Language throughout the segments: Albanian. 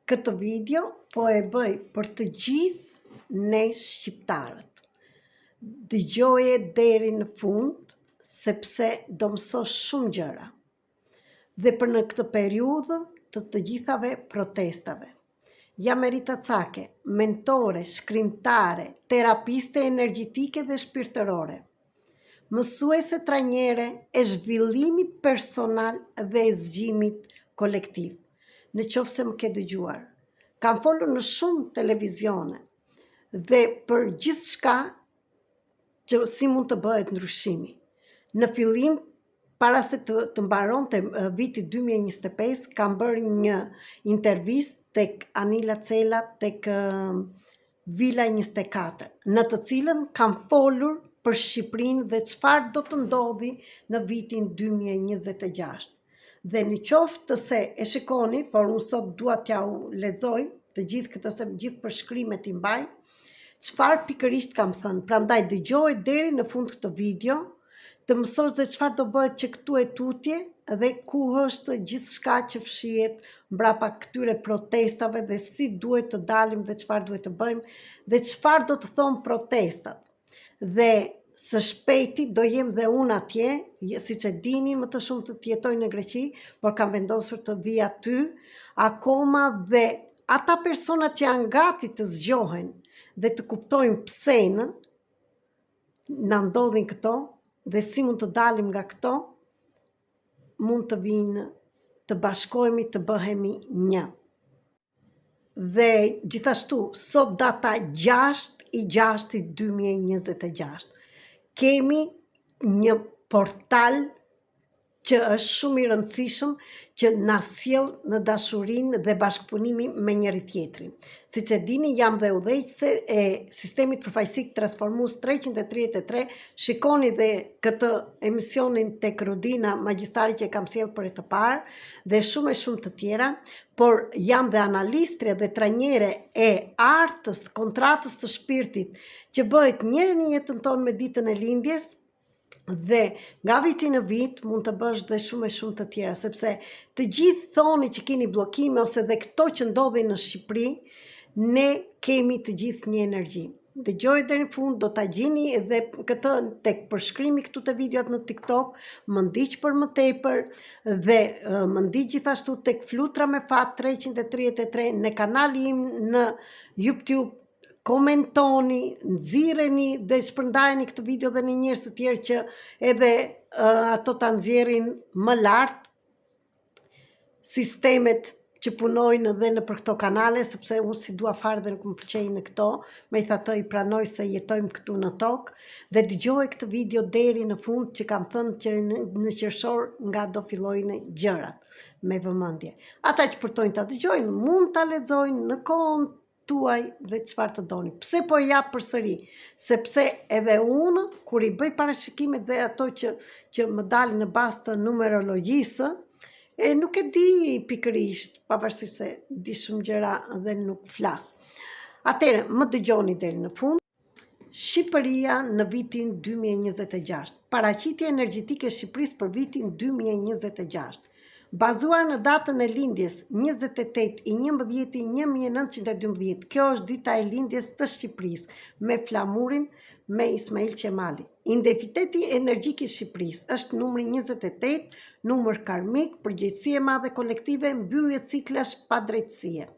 Këtë video po e bëj për të gjithë ne shqiptarët. Dëgjoje deri në fund, sepse do mësosh shumë gjëra. Dhe për në këtë periudhë të të gjithave protestave. Jam Merita Cake, mentore, shkrimtare, terapiste energjetike dhe shpirtërore. Mësuese trajnere e zhvillimit personal dhe e zgjimit kolektiv. Në qoftë se më ke dëgjuar, kam folur në shumë televizione dhe për gjithçka që si mund të bëhet ndryshimi. Në fillim para se të, të mbaronte viti 2025, kam bërë një intervistë tek Anila Cela, tek Vila 24, në të cilën kam folur për Shqipërinë dhe çfarë do të ndodhi në vitin 2026. Dhe në qoftë se e shikoni, por unë sot dua t'ja u lexoj të gjithë këtë se gjithë përshkrimet i mbaj, çfarë pikërisht kam thënë. Prandaj dëgjoje deri në fund këtë video, të mësosh dhe çfarë do bëhet që këtu e tutje dhe ku është gjithçka që fshihet mbrapa këtyre protestave dhe si duhet të dalim dhe çfarë duhet të bëjmë dhe çfarë do të thonë protestat. Dhe së shpejti do jem dhe unë atje, siç e dini, më të shumtët jetoj në Greqi, por kam vendosur të vij aty akoma dhe ata personat që janë gati të zgjohen dhe të kuptojnë pse-në, na ndodhin këto dhe si mund të dalim nga këto, mund të vijnë të bashkohemi, të bëhemi një. Dhe gjithashtu, sot data 6 i 6 2026, kemi një portal që është shumë i rëndësishëm që na sjell në dashurinë dhe bashkëpunimin me njëri tjetrin. Siç e dini, jam dhe udhëheqëse e sistemit përfaqësik transformues 333. Shikoni dhe këtë emisionin tek Rudina Magjistari që e kam sjellë për herë të parë dhe shumë e shumë të tjera, por jam dhe analiste dhe trajnere e artës, kontratës të shpirtit që bëhet një herë në jetën tonë me ditën e lindjes, dhe nga viti në vit mund të bësh dhe shumë e shumë të tjera, sepse të gjithë thoni që keni bllokime ose dhe këto që ndodhin në Shqipëri, ne kemi të gjithë një energji. Dëgjoje deri në fund, do ta gjeni edhe këtë tek përshkrimi këtu te videot në TikTok, më ndiq për më tepër dhe më ndiq gjithashtu tek Flutra me Fat 333 në kanali im në YouTube komentoni, nxirreni dhe shpërndajeni këtë video dhe në njerëz të tjerë që edhe uh, ato ta nxjerrin më lart sistemet që punojnë dhe nëpër këto kanale, sepse unë s'i dua fare dhe nuk më pëlqejnë këto, megjithatë i pranoj se jetojmë këtu në tokë, dhe dëgjoje këtë video deri në fund që kam thënë që në, në qershor nga do fillojnë gjërat me vëmendje. Ata që përtojnë ta dëgjojnë, mund ta lexojnë në kohën tuaj dhe çfarë të doni. Pse po e jap përsëri? Sepse edhe unë kur i bëj parashikimet dhe ato që që më dalin në bazë të numerologjisë, e nuk e di pikërisht, pavarësisht se di shumë gjëra dhe nuk flas. Atëherë, më dëgjoni deri në fund. Shqipëria në vitin 2026. Paraqitje energjetike e Shqipërisë për vitin 2026. Bazuar në datën e lindjes 28 i 11 1912, kjo është dita e lindjes të Shqipërisë me flamurin me Ismail Qemali. Identiteti energjik i Shqipërisë është numri 28, numër karmik, përgjegjësi e madhe kolektive, mbyllje ciklash padrejtësie.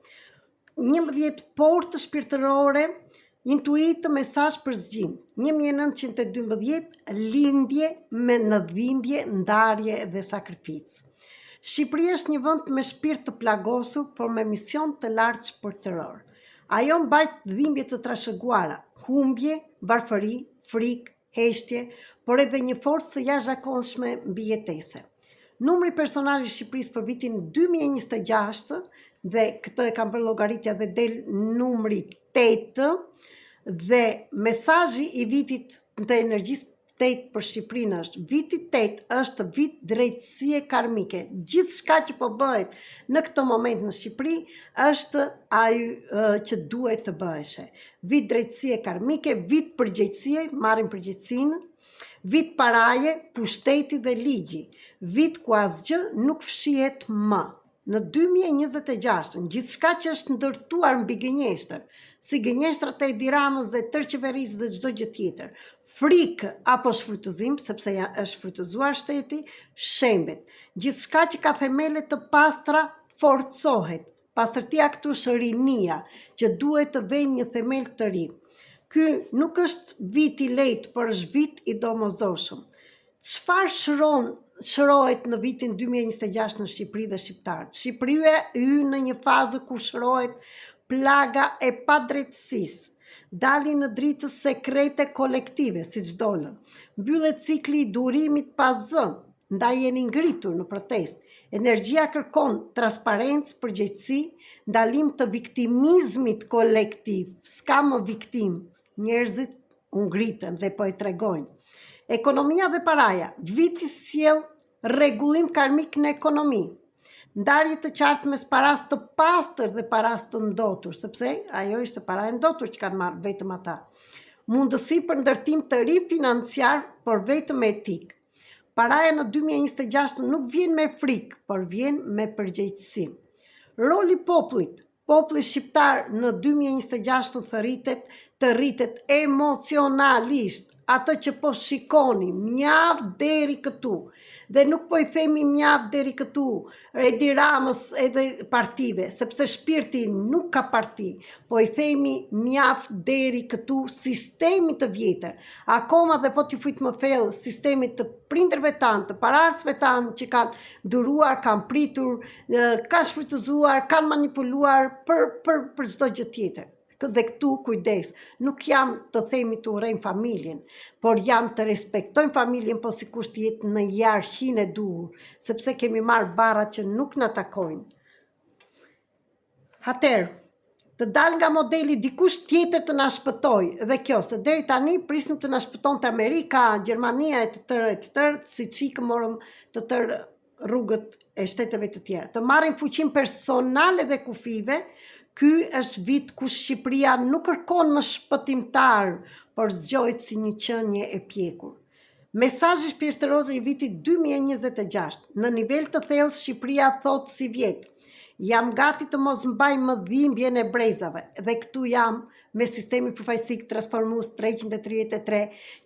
11 portë shpirtërore, intuitë mesazh për zgjim. 1912 lindje me në dhimbje, ndarje dhe sakrificë. Shqipëria është një vend me shpirt të plagosur, por me mision të lartë shpirtëror. Ajo mbart dhimbje të trashëguara, humbje, varfëri, frikë, heshtje, por edhe një forcë të jashtëzakonshme mbijetese. Numri personal i Shqipërisë për vitin 2026 dhe këtë e kam bërë llogaritja dhe del numri 8 dhe mesazhi i vitit të energjisë 8 për Shqipërinë është viti 8 është vit drejtësie karmike. Gjithçka që po bëhet në këtë moment në Shqipëri është ai që duhet të bëheshe. Vit drejtësie karmike, vit përgjegjësie, marrim përgjegjësinë, vit paraje, pushteti dhe ligji, vit ku asgjë nuk fshihet më. Në 2026, gjithçka që është ndërtuar mbi gënjeshtër, si gënjeshtrat e Edi Ramës dhe tërë qeverisë dhe çdo gjë tjetër, frikë apo shfrytëzim, sepse ja është shfrytëzuar shteti, shembet. Gjithçka që ka themele të pastra forcohet. Pastërtia këtu është rinia, që duhet të vejë një themel të ri. Ky nuk është vit i lehtë, por është vit i domosdoshëm. Çfarë shëron shërohet në vitin 2026 në Shqipëri dhe shqiptarët? Shqipëria hyn në një fazë ku shërohet plaga e padrejtësisë. Dalin në dritë sekrete kolektive, siç dolën. Mbyllet cikli i durimit pa zë, ndaj jeni ngritur në protestë. Energjia kërkon transparencë, përgjegjësi, ndalim të viktimizmit kolektiv. S'ka më viktimë. Njerëzit u ngritën dhe po e tregojnë. Ekonomia dhe paraja. Viti sjell rregullim karmik në ekonomi. Ndarje të qartë mes parasë të pastër dhe parasë të ndotur, sepse ajo ishte para e ndotur që kanë marrë vetëm ata. Mundësi për ndërtim të ri financiar, por vetëm me etikë. Paraja në 2026 nuk vjen me frikë, por vjen me përgjegjësi. Roli i popullit, Populli shqiptar në 2026 thërritet të rritet emocionalisht atë që po shikoni, mjaft deri këtu. Dhe nuk po i themi mjaft deri këtu Edi Ramës edhe partive, sepse shpirti nuk ka parti, po i themi mjaft deri këtu sistemit të vjetër. Akoma dhe po t'i fut më thellë sistemit të prindërve tanë, të paraardhësve tanë që kanë duruar, kanë pritur, kanë shfrytëzuar, kanë manipuluar për për për çdo gjë tjetër. Dhe këtu kujdes, nuk jam të themi të urrejmë familjen, por jam të respektojmë familjen, po sikur të jetë në hierarkinë e duhur, sepse kemi marrë barra që nuk na takojnë. Atëherë, të dalë nga modeli dikush tjetër të na shpëtojë dhe kjo, se deri tani prisnim të na shpëtonte Amerika, Gjermania e të tërë e të tërë, siç ikëm morëm të tërë rrugët e shteteve të tjera. Të marrim fuqinë personale dhe kufijve, ky është vit ku Shqipëria nuk kërkon më shpëtimtar, por zgjohet si një qenie e pjekur. Mesazhi shpirtëror i vitit 2026, në nivel të thellë Shqipëria thotë sivjet, jam gati të mos mbaj më dhimbjen e brezave dhe këtu jam me sistemin përfaqësik transformues 333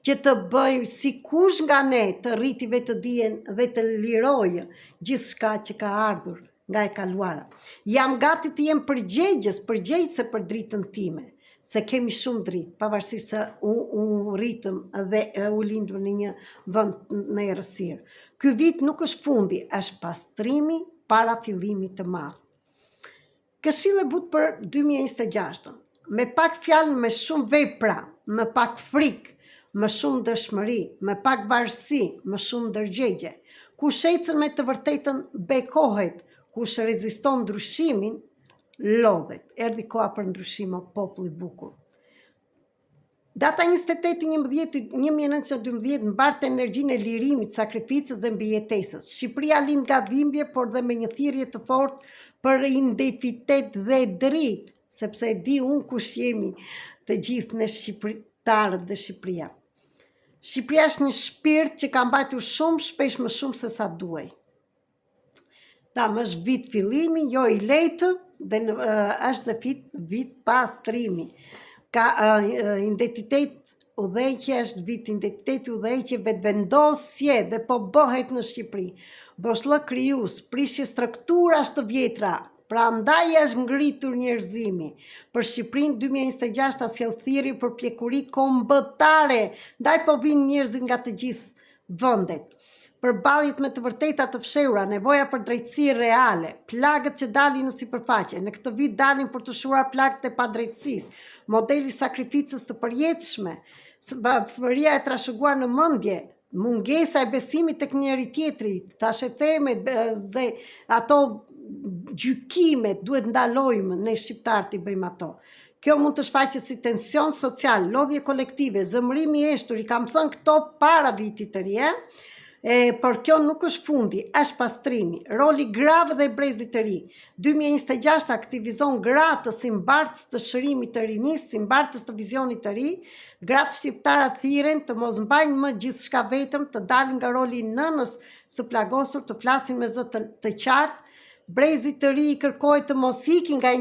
që të bëj si kush nga ne të rriti vetëdijen dhe të lirojë gjithçka që ka ardhur nga e kaluara. Jam gati të jem përgjegjës, përgjegjëse për dritën time, se kemi shumë dritë, pavarësisht se u, u rritëm dhe u lindëm në një vend në errësirë. Ky vit nuk është fundi, është pastrimi para fillimit të madh. Këshillë e butë për 2026-ën. Me pak fjalë, me shumë vepra, më pak frikë, më shumë ndershmëri, më pak varësi, më shumë ndërgjegje. Kush ecën me të vërtetën bekohet, kush reziston ndryshimin, lodhet. Erdhi koha për ndryshim o popull i bukur. Data 28.11.1912 mbart energjinë e lirimit, sakrificës dhe mbijetesës. Shqipëria lind nga dhimbje, por dhe me një thirrje të fortë për identitet dhe dritë, sepse e di unë kush jemi të gjithë ne shqiptarët dhe Shqipëria. Shqipëria është një shpirt që ka mbajtur shumë shpesh më shumë se sa duhej. Thamë është vit fillimi, jo i lehtë, dhe në, është dhe vit, vit pastrimi. Ka uh, identitet udhëheqje, është vit identiteti udhëheqje, vetëvendosje dhe po bëhet në Shqipëri. Boshllëk krijues, prishje strukturash të vjetra, prandaj është ngritur njerëzimi. Për Shqipërinë 2026 sjell thirrje për pjekuri kombëtare, ndaj po vijnë njerëzit nga të gjithë vendet. Përballjet me të vërteta të fshehura, nevoja për drejtësi reale, plagët që dalin në sipërfaqe, në këtë vit dalin për të shuar plagët e padrejtësisë, modeli i sakrificës të përjetshme, varfëria e trashëguar në mendje, mungesa e besimit tek njëri-tjetri, thashethemet dhe ato gjykimet duhet ndalojmë ne shqiptarët t'i bëjmë ato. Kjo mund të shfaqet si tension social, lodhje kolektive, zemërim i heshtur, i kam thënë këto para vitit të ri, e? E, por kjo nuk është fundi, është pastrimi. Roli i grave dhe brezit të ri. 2026 aktivizon gratë si mbartës të shërimit të rinisë, si mbartës të vizionit të ri. Gratë shqiptare thirren të mos mbajnë më gjithçka vetëm, të dalin nga roli i nënës së plagosur, të flasin me zë të, të qartë. Brezit të ri i kërkohet të mos iki nga.